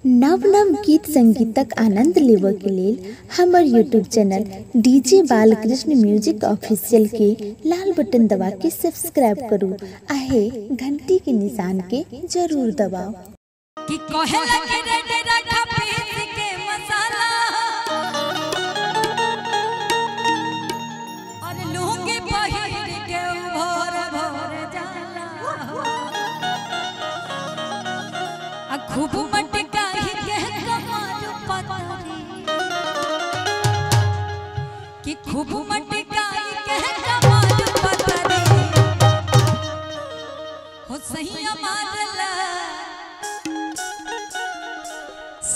नव नव गीत संगीतक आनंद लेबऽ के लेल हमर YouTube channel DJ Balkrishna music official के लाल बटन दबा के सब्सक्राइब करू आ हे घंटी के निशान के जरूर दबाओ। कि कहे लगे रे रखा पीस के मसाला और लूंगी पहिर के भोर भोर जाला आ खूब मटका ही के कमर पतरी कि खूब मटका ही के कमर पतरी हो सही मारला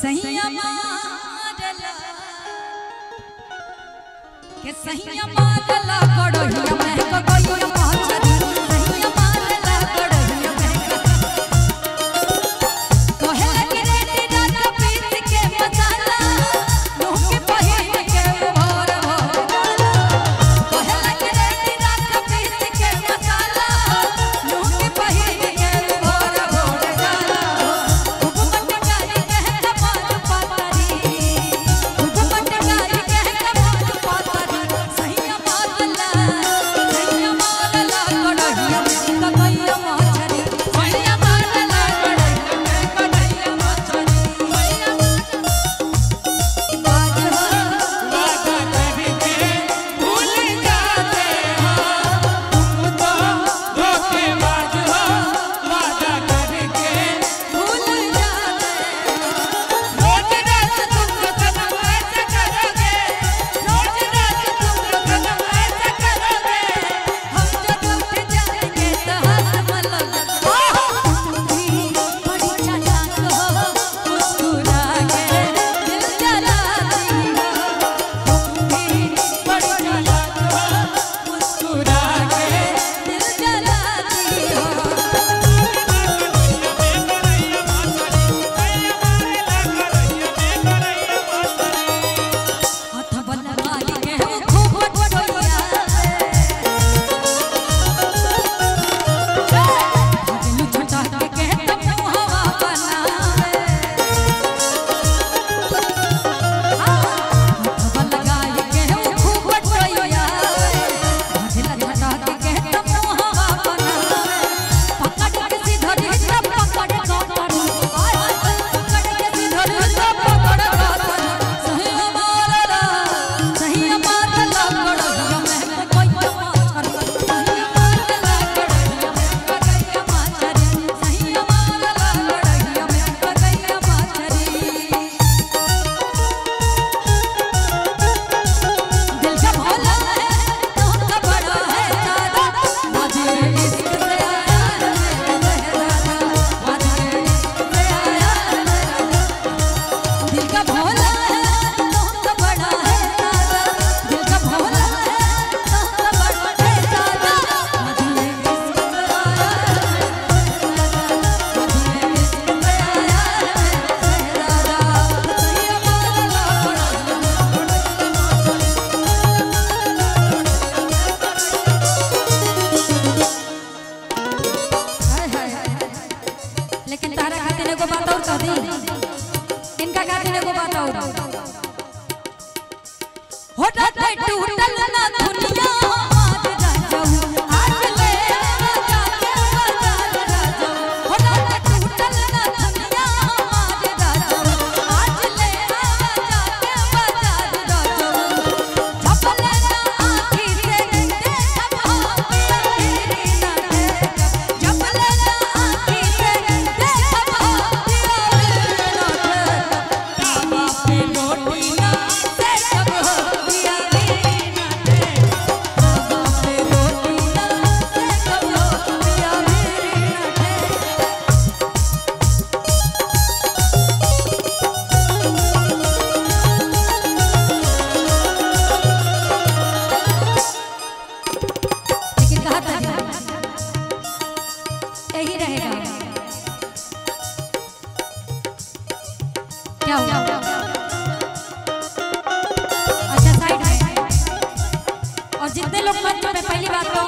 सैया मारला के सैया मारला कड़ोहिया महक गइया पहचरी सैया मारला कड़ोहिया महक कहे लगे रे रात पीस के मसाला मुंह के पहिर के भोर भोर जाला कहे लगे रे रात पीस के मसाला मुंह के पहिर के भोर भोर जाला खूब मटकारी कह कमाल पातरी खूब मटकारी कह कमाल पातरी सैया मारला कड़हिया में कगैया मछरी सैया मारला कड़हिया में कगैया मछरी सैया बाज हो वादा करके भूल जाते हो तुम तो धोखेबाज हो। वादा करके भूल जाते रोज रात तुम सनम ऐसा करोगे, रोज रात तुम सनम ऐसा करोगे। हम जब उठ जाएंगे तो हाथ मलंग तुम भी बड़ी चालाक हो मुस्कुरा के दिल जलाती हो तुम भी बड़ी चालाक हो मुस्कुरा के दिल जलाती हो। हाथ बलवाई के वो खूब टोइया भागलू छुटा के तब हवा बनावे हाथ लगाई के वो खूब टोइया भागला छुटा के तब हवा बनावे पकड़ के सीधरी तब पकड़ कातरी पकड़ के सीधरी तब पकड़ कातरी सही मारला कड़हिया में कोई माछर सही मारला कड़हिया में कगैया माछरी सही मारला कड़हिया में कगैया माछरी। दिल का भोला है तो का बड़ा है दादा मुझे इश्क से आया मेरा दादा मुझे इश्क से आया मेरा दिल का भोला है तो का बड़ा है दादा दिल का भोला है तो का बड़ा है दादा मुझे इश्क से आया मेरा दादा मुझे इश्क से आया मेरा दादा सैया मारला कड़हिया हाय हाय हाय। लेकिन तारा खातिर एगो बात और कह दी, इनका खातिर एगो बात और हो रात टूटल ना दुनिया हमार राजाऊ आज ले जाके बाजार राजाऊ हो रात टूटल ना दुनिया हमार राजाऊ आज ले जाके बाजार राजाऊ झपले ना आँखी से देखब हम तेरी ना झपले ना आँखी से देखब हम तेरी ना तावा पे रोटी ना से कब हो पिया ना तावा पे रोटी ना से कब हो पिया ना। लेकिन कहा था यही रहेगा क्या हुआ? अच्छा साइड है। और जितने लोग मंच पे पहली बात तो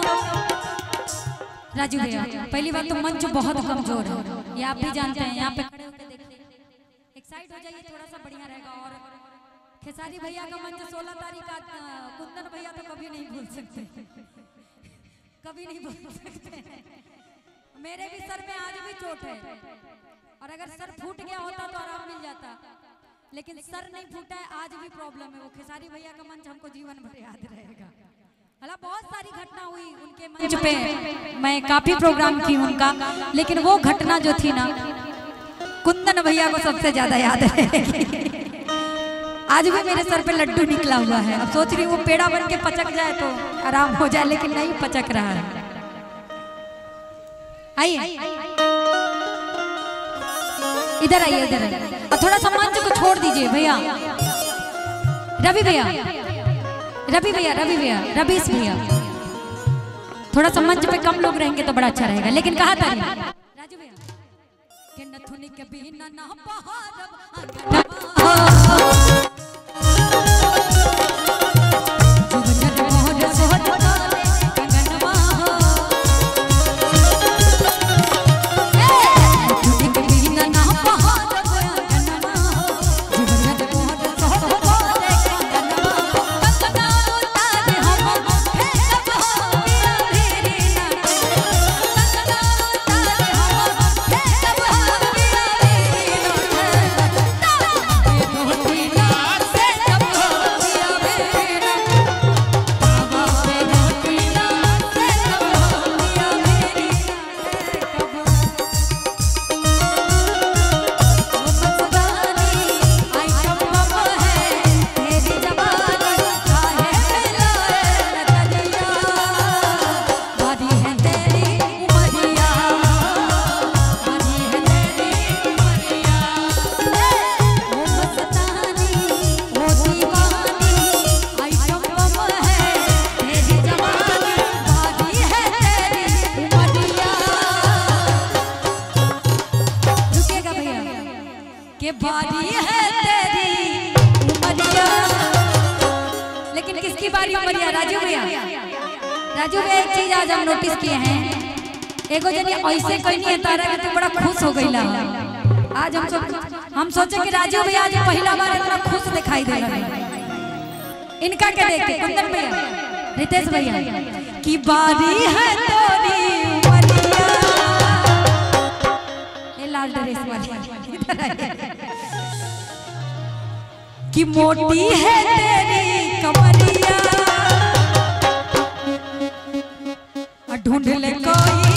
राजू भैया, पहली बात तो मंच बहुत कमजोर है, ये आप भी जानते हैं। यहाँ पे खड़े होकर देखिए एक साइड साइड हो जाइए, थोड़ा सा बढ़िया रहेगा। और खेसारी भैया का मंच 16 तारीख का, कुंदन भैया तो कभी नहीं भूल सकते, कभी नहीं भूल सकते। मेरे भी सर में आज भी चोट है, और अगर सर फूट गया होता तो आराम मिल जाता, लेकिन सर नहीं फूटा है, आज भी प्रॉब्लम है। वो खेसारी भैया का मंच हमको जीवन भर याद रहेगा। हालांकि बहुत सारी घटना हुई उनके मंच पे, मैं काफी प्रोग्राम की उनका, लेकिन वो घटना जो थी ना, कुंदन भैया को सबसे ज्यादा याद रहेगी। आज भी मेरे सर पे लड्डू निकला हुआ है, अब सोच रही हूँ वो पेड़ा बन के पचक जाए तो आराम हो जाए, लेकिन नहीं पचक रहा है। आइए इधर आइए, इधर आइए, और थोड़ा सा मंच को छोड़ दीजिए भैया। रवि भैया, रवि भैया, रवि भैया, रवीश भैया, थोड़ा सा मंच पे कम लोग रहेंगे तो बड़ा अच्छा रहेगा। लेकिन कहा था राजू भैया कि नथुनी के बिना ना बहारब के बारी है तेरी उमरिया। लेकिन किसकी बारी उमरिया? राजू भैया, राजू भैया एक चीज आज हम नोटिस किए हैं, एगो जनी ऐसे कोई नहीं है तारा कि तू बड़ा खुश हो गई। आज हम सोचे कि राजू भैया आज पहला बार इतना खुश दिखाई दे रहा है। इनका क्या देख के कुंदन भैया, रितेश भैया की बारी है तेरी उमरिया। ये लाल ड्रेस वाली कि मोटी है तेरी कमरिया, ढूंढ ले कोई।